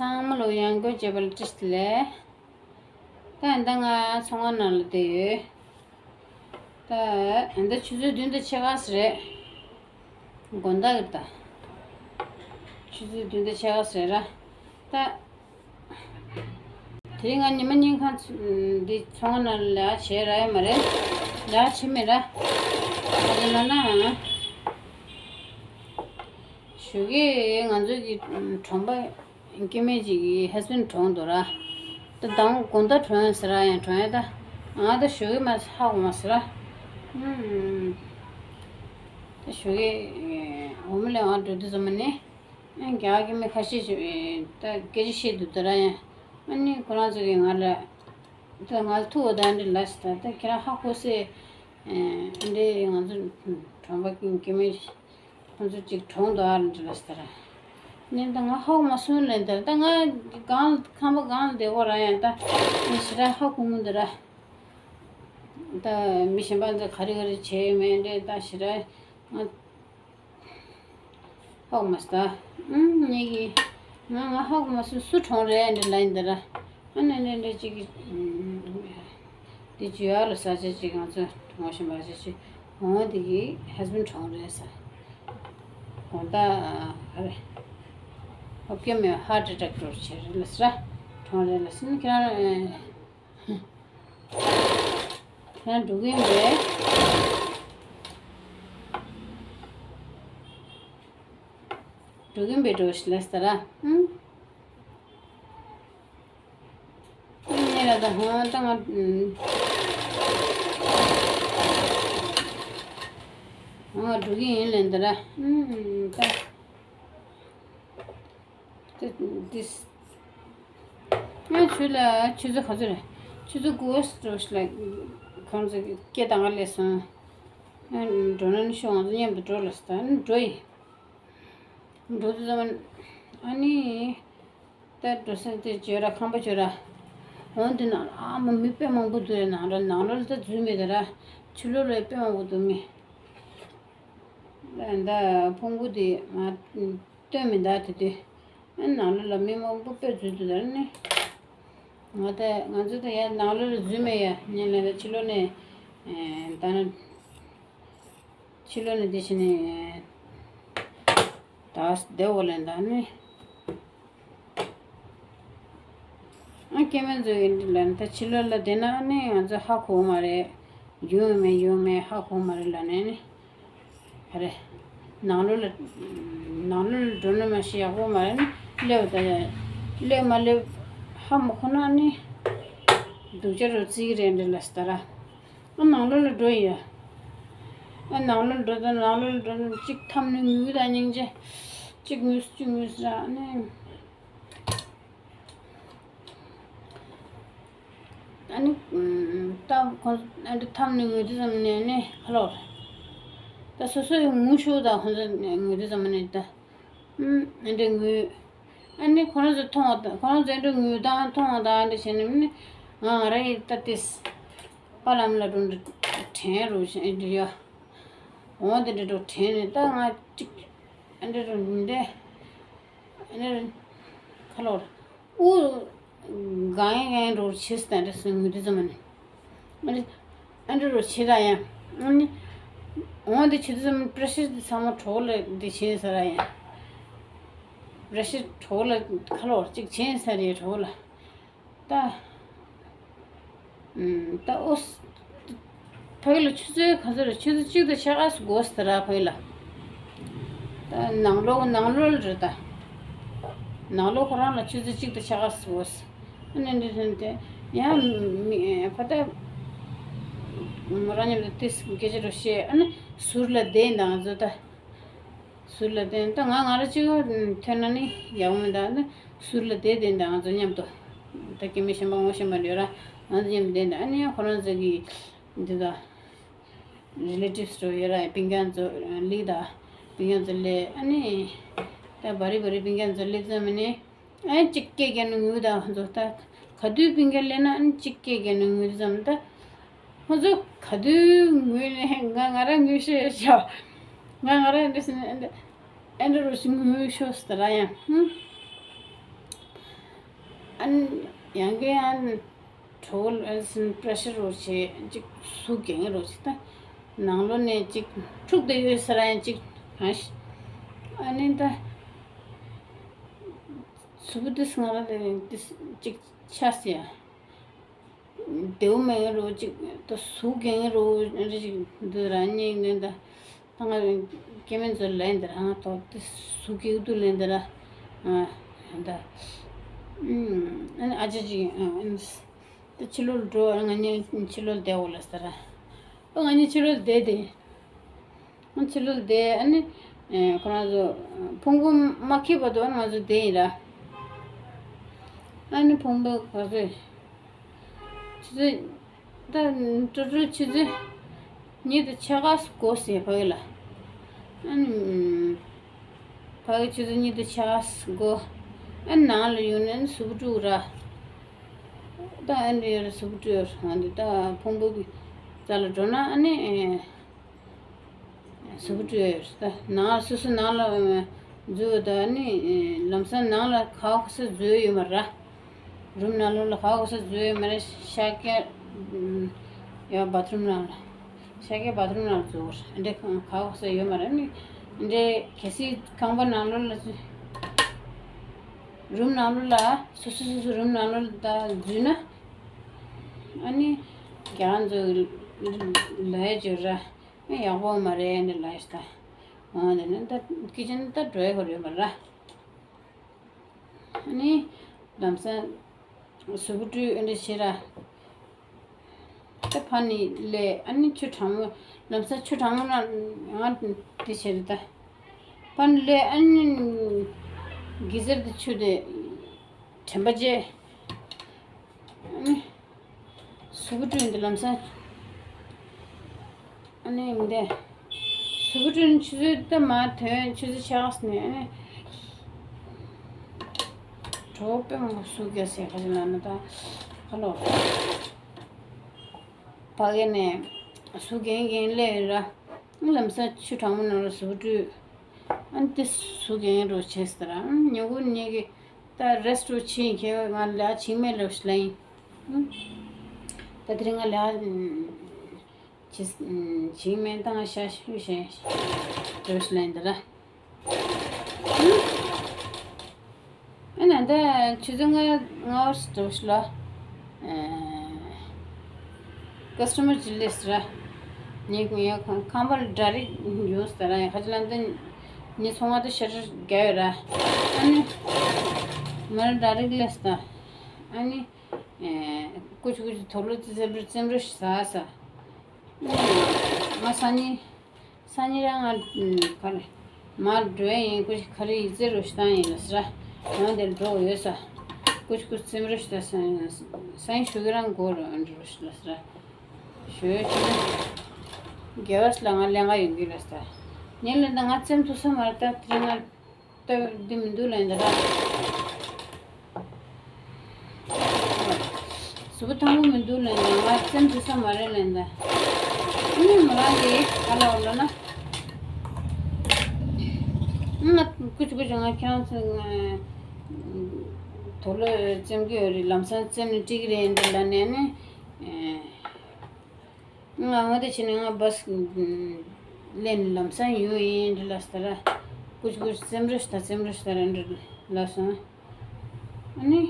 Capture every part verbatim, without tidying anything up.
ཚང་མ་ལ་ཡང་སྒོས་བྱས་པ་ལ་བཀྲ་ཤིས་བདེ་ལེགས། ད་ཨ་ནི་ད་ང་ཚོང་ཁང་ནང་ལ་བསྡད་ཡོད། ད་ཨ་ནི་ད་ཆུ་ཚོད་བདུན་དང་ཕྱེད་ཀ་ཙམ་རེད། དགོང་དག་གི་ད། ཆུ་ཚོད་བདུན་དང་ཕྱེད་ཀ་ཙམ་རེད་ར། ད། དེ་རིང་ང་ཉི་མ་གཉིས་ཁ་འདི་ཚོང་ཁང་ནང་ལ་ལས་ཀ་བྱས་རག་ཡོད་མ་རེད། ལས་ཀ་བྱེད་མེད་ར། ཨ་ནི་ལ་ན། ཞོགས་ཀས་ང་ཚོ་གི་གྲོང་པ་སྐྱེ་དམན་ཅིག་གི་ཧས་བྷེན་གྲོངས་འདུག་ར། ད་དང་དགོང་དག་གྲོངས་ཡོད་ཟེར་ར། ཡང་གྲོངས་ཡོད་ད། ང་ད་ཞོགས་ཀས་མ་ཧ་གོ་མ་ཟེར་ར། ཨུམ། ད་ཞོགས་ཀས་འོ་མ་ལས་ང་འགྲོ་དུས་ཙམ་པ་ནས། ཨ་རྒྱ་གར་སྐྱེ་དམན་ཁ་ཤས་ཤིག་ད་སྐད་ཆ་བཤད་འདུག་ད་ར། ཡང་ཨ་ནི་ཁོ་རང་ཚོ་གིས་ང་ལ་ད་ང་ལ་ཐུག་འོ་ད་འདི་ལ་ཟེར། ད་ད་ཁྱེད་རང་ཧ་གོ་སེ། ཨ་འདི་ང་ཚོ་གྲོང་པ་སྐྱེ་དམན་ཁོ་ཚོ་གཅིག་གྲོངས་འདུག་ཨ་འདི་ལ་ཟེར། ནས་ད་ང་ཧ་གོ་མ་སོང་ལབ་ད། ད་ང་སྒང་ཁང་པ་སྒང་ལ་བསྡད་ཡོད་ར། ཡང་ད་ངས་ཞེ་དྲག་ཧ་གོ་མི་འདུག་ར། ད་མི་གཞན་པ་ཚོ་ག་རེ་ག་རེ་བྱས་ཡོད་མེད་འདི་ད་ཞེ་དྲག་ང་ཧ་གོ་མ་སོང་། ཨུམ། ངེད་ཀྱིས་ང་ང་ཧ་གོ་མ་སོང་། སུ་གྲོངས་རེད་འདྲ་ལབ་ཡིན་ད་ར། ཨ་ནི་འདྲ་འདྲ་ཅིག་གིས་འདི་ཇུ་ཡ་ལ་ས་ཆ་ཅིག་ང་ཚོ་ངོ་ཤེས་པ་ཆ་ཅིག་འོང་། འདི་གི་ཧས་བྷེན་གྲོངས་རེད་ཟེར། དགོང་དག་ཨ་རེ། ཨོ་ཀེ་མེ་ཧར་ཊི་ཨེ་ཊེག་འགྲོ་བྱས་རེད་ལ་ཟེར། གྲོངས་རེད་ལ་ཟེར། ནི་ཁྱེད་རང་། ཡང་འགྲོ་གི་ཡིན་པས། འགྲོ་གི་ཡིན་པས་འགྲོ་ཞིག་ལ་ཟེར་ར། ཨུམ། ཨ་ནི་ར་ད་ཧོང་ད་ང་། ང་འགྲོ་གི་ཡིན་ལབ་ད་ར། ཨུམ་ད། ཏི་ཏིས། ང་ཆུ་ལ་ཆུ་ཚོད་ག་ཚོད་རེད། ཆུ་ཚོད་དགུ་པ་འགྲོ་ཞིག་ལ་ཁོང་ཚོ་སྐད་བཏང་ག་སླེབས་སོང་། ཨ་འགྲོ་ན་ནི་ཤོག་ང་ཚོ་མཉམ་དུ་འགྲོ་ལ་ཟེར། ཨ་ནི་འགྲོ་ཡི། འགྲོ་དུས་ཙམ་ཨ་ནི་ད་འགྲོ་ས་དེ་བརྗོད་ར་ཁང་པ་བརྗོད་ར། འོང་དུས་ན་ཨ་མ་མི་དཔེ་མང་པོ་འདུག་རེད། ནང་ར་ནང་ལོགས་ལ་ད་འཛུལ་མེད་ད་ར། ཕྱི་ལོགས་ལ་དཔེ་མང་པོ་འདུག་མི། ད་ཕུང་པོ་དེ་མ་སྟོན་མི་འདུག་དེ་དུས། ཨ་ནང་ལོགས་ལ་མི་མང་པོ་དཔེ་འཛུལ་འདུག་ད་ནི། ང་ད་ང་ཚོ་ད་ཡ་ནང་ལོགས་ལ་འཛུལ་མེད་ཡ། ཉིན་ལ་ད་ཕྱི་ལོགས་ནས་ད་ནི་ཕྱི་ལོགས་ནས་དེ་བྱས་ནས་ད་བསྡད་འོ་ལེན་ད་ནི། ཨ་སྐྱེ་དམན་ཚོ་ཡིན་ལ་ད་ཕྱི་ལོགས་ལ་བསྡད་ན་ནི་ང་ཚོ་ཧ་གོ་མ་རེད། ཡོང་མེད་ཡོང་མེད་ཧ་གོ་མ་རེད་ལབ་ནས་ནི། ཧ་རེ། ནང་ལོགས་ལ་ནང་ལོགས་ལ་འགྲོ་ནི་མ་ཤེས་ཡག་པོ་མ་རེད་ནི། སླེབས་ད་སླེབས་མ་སླེབས་ཧ་མ་གོ་ན་ནི། སྡུག་ཅག་རུ་བརྩི་གི་རེད་འདྲ་ལ་ཟེར་ད་ར། ཨ་ནང་ལོགས་ལ་འགྲོ་ཡི་ཡ། ཨ་ནང་ལོགས་ལ་འགྲོ་ད་ནང་ལོགས་ལ་འགྲོ་ན་གཅིག་འཐམ་ནི་ངུས་ད་སྙིང་རྗེ། གཅིག་ངུས་གཅིག་ངུས་ར་ནི། ཨ་ནི། ད་ཁོང་ཨ་འདྲ་འཐམ་ནས་ངུས་དུས་ཙམ་ནས་ནི་ཧ་ལོ། ད་སོ་སོ་ཡི་ངུ་ཤོག་ད་ཁོང་ཚོ་ངུས་དུས་ཙམ་ནས་ད། ཨ་འདྲ་ངུས། ཨ་ནི་ཁོ་རང་ཚོ་མཐོང་བ་དང་ཁོ་རང་ཚོ་ཨ་འདྲ་ངུས་དང་མཐོང་བ་དང་ཨ་འདྲ་བྱས་ནས་ནི། ང་ང་རང་ཡི་ད་ཏིས། པ་ལམ་ལ་འགྲོ་འདྲ་དྲན་རུ་བཞིན་འདྲ་ཡ། འོང་དེ་འདྲ་འགྲོ་དྲན་ནས་ད་ང་གཅིག་ཨ་འདྲ་རུ་འདྲ། ཨ་ནི་ཁ་ལོར་དབུགས་གང་ཡང་གང་ཡང་འགྲོ་བྱེད་སྟངས་རེད་སོང་ངུ་དུས་ཙམ་ནས། ཨ་འདྲ་རུ་བྱེད་ད་ཡང་ཨ་ནི་འོང་དེ་བྱེད་དུས་ཙམ་པྲེ་ཤར་དེ་ཚང་མ་གྲོགས་ལ་དེ་བྱེད་ས་ར་ཡང་པྲེ་ཤར་གྲོགས་ལ་ཁ་ལོར་གཅིག་བྱེད་ས་རེད་གྲོགས་ལ། ད། ད་ཨོ། ཕ་གི་ལ་ཆུ་ཚོད་ག་ཚོད་རེད། ཆུ་ཚོད་གཅིག་དང་ཕྱེད་ཀ་ཙམ་འགོར་སོང་ད་ར་ཕ་གི་ལ། ད་ནང་ལོགས་ནང་ལོགས་ལ་རེད་ད། ནང་ལོགས་ཁོ་རང་ལ་ཆུ་ཚོད་གཅིག་དང་ཕྱེད་ཀ་ཙམ་འགོར་སོང་། ཨ་ནི་འདི་ཐོན་ཏེ་ཡང་མི་ཕ་ད། མོ་རང་མཉམ་དུ་ཏིས་སྐད་ཆ་རུ་བཤད། ཨ་ནི་ཟུར་ལ་བསྡད་ད་ང་ཚོ་ད། ཟུར་ལ་བསྡད་ད་ང་ང་རང་གཅིག་པོ་ཐོན་ན་ནི་ཡག་པོ་མི་འདུག་ཨ་ནི་ཟུར་ལ་བསྡད་བསྡད་ད་ང་ཚོ་མཉམ་དུ། ད་སྐྱེ་དམན་གཞན་པ་ངོ་ཤེས་པ་ཡོད་ར། ང་ཚོ་མཉམ་དུ་བསྡད་ད་ཨ་ནི་ཡང་ཁོ་རང་ཚོ་གི་འདི་ད་རི་ལེ་ཊིབ་སི་རུ་ཡོད་ར། སྤུན་ཀྱག་ཚོ་ལིག་ད་སྤུན་ཀྱག་ཚོ་སླེབས། ཨ་ནི་ད་བ་རི་བ་རི་སྤུན་ཀྱག་ཚོ་སླེབས་ཙམ་ནི། ཨ་གཅིག་སྐད་རྒྱག་ནས་ངུས་ད་ང་ཚོ་ད་ག་དུས་སྤུན་ཀྱག་སླེབས་ན་ཨ་གཅིག་སྐད་རྒྱག་ནས་ངུས་ཙམ་ད། ང་ཚོ་ག་དུས་ངུས་ནས་ང་ང་རང་ངུས་ཤེས་ཤོག་ང་ང་རང་འདི་སེ་ཨ་འདྲ་རུ་ཞིག་ངུས་ཤོག་ཟེར་ར་ཡང་ཧུམ། ཨ་ནི་ཡང་གི་ཨ་ནི་གྲོད་ཁོག་ཨ་ནི་པྲེ་ཤར་རོ་ཆེ་གཅིག་ཟུག་གེང་རོ་ཆེ་ད་ནང་ལོགས་ནས་གཅིག་འཁྲུག་བསྡད་ཡོད་ས་ར་ཡང་གཅིག་གང་ཤི། ཨ་ནི་ད་གཟུགས་པོ་འདི་སྔ་ར་ལས་འདི་གཅིག་ཆ་སི་ཡ། བདེ་བོ་མེད་རོ་གཅིག་ད་ཟུག་གེང་རོ་རེ་ཅིག་འདི་ར་གཉིས་ནས་ད། ང་སྐྱེ་དམན་ཚོ་ལན་འདིར་ང་ཐོག་ཏུ་སུ་ཀིའུ་དུ་ལན་འདིར་ཨ་ད་ཨ་ནི་ཨ་ཅག་ཅིག་ཨ་ནི་ད་ཕྱི་ལོགས་འགྲོ། ང་གཉིས་ཕྱི་ལོགས་བསྡད་འོ་ལ་ཟེར། ཨ་ང་གཉིས་ཕྱི་ལོགས་བསྡད་དེ། ང་ཕྱི་ལོགས་བསྡད། ཨ་ནི་ཁོ་རང་ཚོ་ཕུང་པོ་མ་ཁེབས་བར་དུ་ང་ཚོ་བསྡད་ཡིན་ར། ཨ་ནི་ཕུང་པོ་ག་ཚོད། ཆུ་ཚོད་ད་ཊོ་ཊལ་ཆུ་ཚོད་གཉིས་དང་ཕྱེད་ཀ་འགོར་ཟེར་ཕ་གི་ལ། ཨ་ནི་ཕ་གི་ཆུ་ཚོད་གཉིས་དང་ཕྱེད་ཀ་འགོར། ཨ་ནི་ནང་ལ་ཡོང་ནས་ཨ་ནི་གཟུགས་པོ་བཀྲུ་ར། ད་ཨ་ནི་ཡོད་ར་གཟུགས་པོ་བཀྲུ་ཡོད་ར། ཨ་ནི་ད་ཕུང་པོ་གི་རྩ་ལ་འགྲོ་ན་ཨ་ནི། གཟུགས་པོ་བཀྲུས་ཡོད་རེད་ད། ནང་སོ་སོ་ནང་ལ་འཛུལ་ད་ནི་ལམ་སང་ནང་ལ་ག་བ་ག་ས་འཛུལ་ཡོད་མ་རེད། རུམ་ནང་ལོགས་ལ་ག་བ་ག་ས་འཛུལ་ཡོད་མ་རེད། ཤ་སྐྱ་ཡང་བཱ་ཐི་རུམ་ནང་ལ་ཤ་སྐྱ་བཱ་ཐི་རུམ་ནང་ལ་འཛུལ་བར་འདྲེ་ག་བ་ག་ས་ཡོད་མ་རེད། ནི་འདྲེ་གལ་སྲིད་ཁང་པ་ནང་ལོགས་ལ་རུམ་ནང་ལོགས་ལ་སོ་སོ་སོ་སོ་རུམ་ནང་ལོགས་ལ་ད་འཛུལ་ན་ཨ་ནི་རྒྱ་རང་ཚོ་ལ་ཡ་བརྗོད་ར། ཡག་པོ་མ་རེད་འདི་ལ་ཤི་ད། འོ་འདི་ནི་ད་ཀི་ཅན་ད་འགྲོ་ཡ་གོ་རེད་མ་ར། ནི་ལམ་སང་གཟུགས་པོ་བཀྲུས་འདི་བྱེད་ར། ད་ཕ་ནི་ལས་ཨ་ནི་ཆུ་གྲང་མོ་ལམ་སང་ཆུ་གྲང་མོ་ན་ང་འདི་བྱེད་རེད་ད། ཕ་ནི་ལས་ཨ་ནི་གི་ཟེར་དུ་ཆུ་དེ་དྲན་པ་བརྗེད། ཨ་ནི། གཟུགས་པོ་བཀྲུས་འདི་ལམ་སང་། ཨ་ནི་འདི། གཟུགས་པོ་བཀྲུས་ནས་ཆུ་ཚོད་ད་མ་ཐོན་ཆུ་ཚོད་ཆ་ག་ནས་ཨ་ནི། གྲོད་པ་མ་གཟུགས་རྒྱ་སེ་ཁ་ཅིག་ལ་ན་ད་ཧ་ལོ། ཕ་གི་ནས་གཟུགས་རྒྱན་རྒྱན་སླེབས་ཡོད་ར། ལམ་སང་ཆུ་གྲང་མོ་ནང་ལ་གཟུགས་པོ་བཀྲུས། ཨ་ནི་དེ་གཟུགས་རྒྱན་རོ་བྱས་ཟེར་ར། ཉོ་གུ་ཉེ་གི་ད་རེ་སི་ཊོ་ཕྱིན་ཁྱེད་ང་ལ་ཆིང་མེད་ལོ་ཤི་ལ་ཡིན། ད་དེ་རིང་ང་ལ་ཆི་ཆིང་མེད་ད་ང་ཤ་ཤུ་ཤ་ལོ་ཤི་ལ་ཡིན་ད་ར། ཨ་ན་ད་ཆུ་ཚོད་ལྔ་ལྔ་བར་ལོ་ཤི་ལ། ཀ་སི་ཊ་མར་ཅི་ལས་ར། ཉེ་གུ་ཡ་ཁང་ཁང་པར་ཌ་རེག་ཡོང་ས་ར་ཡ་ཁ་ཅི་ལ་འདི་ཉེ་ཚོང་བ་དུ་ཤར་རྒྱ་ཡོད་ར། ཨ་ནི་མར་ཌ་རེག་ལས་ད། ཨ་ནི་ཀུ་ཅི་ཀུ་ཅི་དོ་ལོ་ཙི་ཙེ་རུ་ཙེམ་རུ་ཤ་ས། ང་སང་ཉིན་སང་ཉིན་རང་ང་ག་རེ་མར་འགྲོ་ཡ་ཡིན། ཀུ་ཅི་ག་རེ་ཡིག་ཚད་རུ་ཤ་ཡིན་ལ་ས་ར། ང་འདིར་འགྲོ་ཡོད་ས། ཀུ་ཅི་ཀུ་ཅི་ཙེམ་རུ་ཤ་ས་ཡིན་ལ་ས། སང་ཉིན་ཞུ་གི་རང་གོ་རུ་འགྲོ་རུ་ཤ་ལ་ས་ར། ཞོལ་ཆུ་རྒྱལ་བ་ལ་ང་ལེན་ག་ཡོང་གི་ལ་ས། ཉིན་ལ་ད་ང་ཙེམ་ཐུབ་ས་མ་རེད། ད་དེ་ང་ལྟ་བུ་འདི་མི་འདུག་ལ་འདི་ར། གཟུགས་པོ་ཐང་པོ་མི་འདུག་ལ་འདི་ང་ཙེམ་ཐུབ་ས་མ་རེད་ལ་འདི། ཨ་ནི་མོ་རང་གི་ག་ལ་འོ་ལ་ན། ང་ཀུ་ཅི་ཀུ་ཅི་ང་ཁྱེད་རང་ཚོ་ང་དོ་ལོ་ཙེམ་གི་ཡོད་རེད། ལམ་སང་ཙེམ་ནི་སྤྲིག་རེད་འདི་ལ་ནས་ནི། ང་ང་དེ་ཕྱིན་ནས་ང་བཱས་ལེན་ལམ་སང་ཡོང་ཡིན་འདྲི་ལ་སྟ་ར། ཀུ་ཅི་ཀུ་ཅི་ཙེམ་རུ་ཤ་ད་ཙེམ་རུ་ཤ་ད་ར་འདྲི་ལ་སོང་། ཨ་ནི་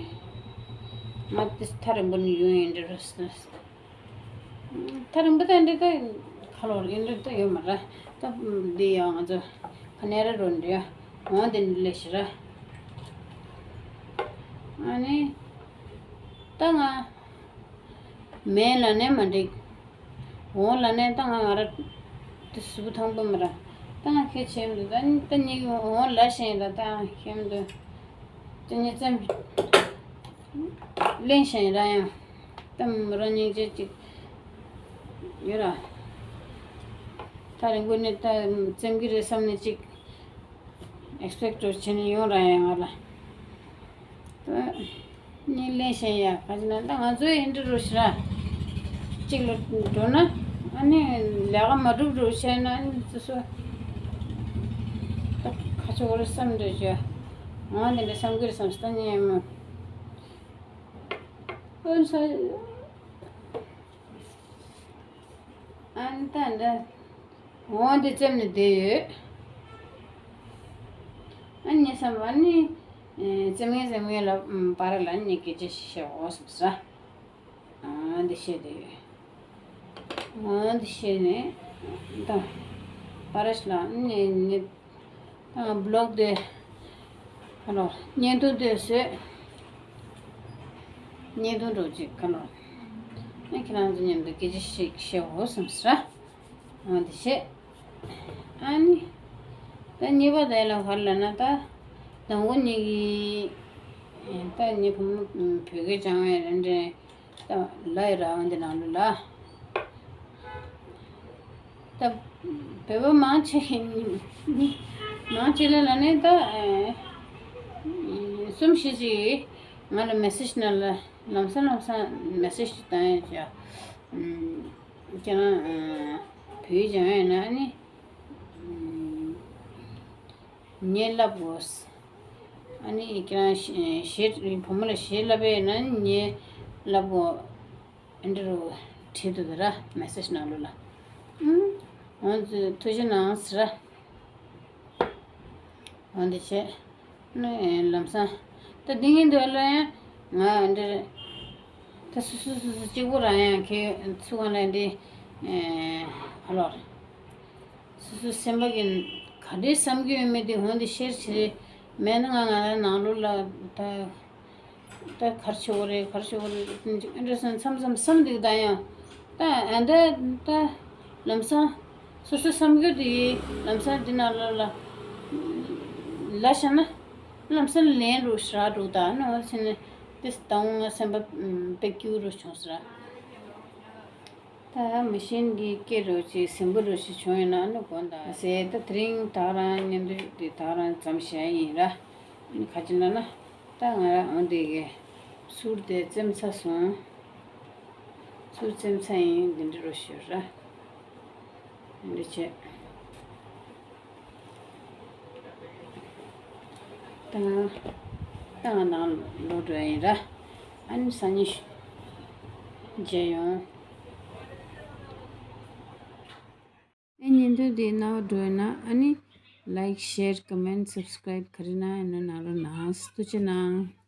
ང་དེ་ཐག་རིང་པོ་ནས་ཡོང་ཡིན་འདྲི་ར་སྟ། ཐག་རིང་པོ་ད་འདྲི་ད་ཁ་ལོ་རེ་འདྲི་ད་ཡོད་མ་ར། ད་འདི་ཡང་ང་ཚོ་ཕ་ནེ་ར་རོ་འདྲི་ཡ་འོང་དེ་འདྲི་ལས་ཤི་ར། ཨ་ནི་ད་ང་མེད་ལ་ནས་མ་འགྲིག་འོང་ལ་ནས་ད་ང་ང་ར་དེ་གཟུགས་པོ་ཐང་པོ་མ་ར། ད་ང་ཁྱེད་ཆེན་འདུག་ད་ནི་ད་ནི་འོང་ལ་ཞེན་ད་ད་ཁྱེད་འདུག་ད་ནི་ཙམ་ལེན་ཞེན་ར་ཡང་ད་མོ་ར་སྙིང་རྗེ་ཅིག་ཡོད་ར། ད་རིང་པོ་ནས་ད་ཙམ་གི་རེད་བསམ་ནས་ཅིག་ཨེག་སི་པེག་ཊི་བྱས་ནས་ཡོང་ར་ཡང་ང་ལ། ད་ནི་ལེན་ཞེན་ཡ་ག་ཅི་ན་ད་ང་ཚོའི་ཨིན་ཏྲི་རུ་ཤི་ར་གཅིག་ལ་འགྲོ་ན་ཨ་ནི་ལས་ཀ་མ་འགྲུབ་རུ་བྱས་ན་ཨ་ནི་སོ་སོ་ད་ཁ་ཕྱོགས་རུ་བསམ་འདོད་ཅོ་ང་འདི་འདྲ་བསམ་གི་རེད་བསམ་སྟ་ཉེ་མོ། ཨོ་ས། ཨ་ནི་ད་འདི། འོ་འདི་བཙེམས་ནས་བསྡད་ཡོད། ཨ་ནི་བསམ་པ་ནི། ཨེ། བཙེམ་མཁན་བཙེམ་མཁན་ལ་བར་ལ་ནི་སྐད་ཆ་ཞིག་བཤད་འོ་བསམ་ས། ཨ་འདི་བཤད་བསྡད་ཡོད། འོ་འདི་བཤད་ནས། ད་པ་རེས་ལ་ནི་ནི། ཨ། བི་ལོག་དེ། ཁ་ལོ། བརྙན་ཐུང་དེ་བཟོས། བརྙན་ཐུང་འདྲ་ཅིག་ཁ་ལོ། ཨ། ཁྱེད་རང་ཚོ་མཉམ་དུ་སྐད་ཆ་ཞིག་བཤད་འོ་བསམ་ས། འོ་འདི་བཤད། ཨ་ནི། ད་གཉིས་པ་དེ་ལ་ག་རེ་ལབ་ན་ད། དང་པོ་ཉིད་ཀྱི། ད་ངའི་བུ་མོ་བོད་སྐད་སྦྱང་བའི་རེ་འདྲ། ད་ལ་ཡི་ར་བ་འདི་ནང་ལོགས་ལ། ད་བོད་པ་མང་ཆེ་མང་ཆེ་ལ་ལ་ནས་ད། ཨེ། གསུམ་བཞི་ཅིག་ང་ལ་མེ་སེ་ཇི་ནང་ལ་ལམ་སང་ལམ་སང་མེ་སེ་ཇི་ཅིག་བཏང་ཡོད་ཀྱང་། ཨམ། ཁྱེད་རང་བོད་ཡིག་སྦྱང་ཡོད་ན་ནི། ཨམ། ངས་བསླབ་དགོས། ཨ་ནི་ཁྱེད་རང་གཞས། བུ་མོ་ལ་གཞས་བསླབ་པ་ཡིན་ན་ངས་བསླབ་དགོས། ཨེ་འདྲ་རུ་བྲིས་འདུག་ར། མེ་སེ་ཇི་ནང་ལོགས་ལ། ཨུམ། འོ་ཙི་ཐུགས་རྗེ་གནང་ཟེར་ར། འོ་འདི་བྱས། ནི་ལམ་སང་། ད་འདི་ངའི་འདོད་ལ་ཡང་ང་འདིར། ད་སོ་སོ་སོ་སོ་གཅིག་པོ་རང་ཡང་ཁྱེད་ཚུགས་གང་ལ་འདི། ཨ་ལོ། སོ་སོ་སེམས་པ་གི་ག་འདྲའི་བསམ་གྱི་ཡོད་མེད་དེ་འོ་འདི་ཤེར་བྱེད་རེད། མེད་ན་ང་ང་རང་ནང་ལོགས་ལ་ད། ད་གར་ཆེ་བོ་རེད། གར་ཆེ་བོ་རེད། འདི་འདྲ་སོང་མཚམས་མཚམས་བསམ་འདུག་ད་ཡང་། ད་ཨ་འདྲ་ད་ལམ་སང་སོ་སོ་བསམ་རྒྱུ་དེ་ལམ་སང་འདི་ནང་ལོགས་ལ་ལ་བཞག་ན་ལམ་སང་ལན་རུ་ཞེ་དྲག་འདུག་ད་ནི་འོ་ཟེར་ནས་དེ་ད་འོང་ང་སེམས་པ་དཔེ་སྐྱིད་རུ་བྱུང་ཟེར། ད་མི་ཤེས་འདི་སྐད་རུ་ཅིག་ཟིན་པོ་རུ་ཞིག་བྱུང་ཡོད་ན་ནི་དགོངས་དག་ཟེར། ད་དེ་རིང་ད་རང་མཉམ་དུ་དེ་ད་རང་ཙམ་བཤད་ཡིན་ར། ཁ་ཅིག་ན་ན། ད་ང་རང་འོ་འདི་གི་ཚུར་དེ་བཙེམ་ཚར་སོང་། ཚུར་བཙེམ་ཚར་ཡིན། འདི་འདྲ་རུ་ཞུ་ར། འདི་འདྲ་བྱས། ད་ང་ད་ང་ནང་ལོག་འགྲོ་ཡིན་ར། ཨ་ནི་སང་ཉིན་ཞུ་མཇལ་ཡོང་། ཨེ་ཉིན་དུ་དེ་ནང་འགྲོ་ན་ཨ་ནི་like, share, comment, subscribe ག་རེ་གནང་ཡིན་ན་གནང་རོགས་གནང་། ཐུགས་རྗེ་གནང་།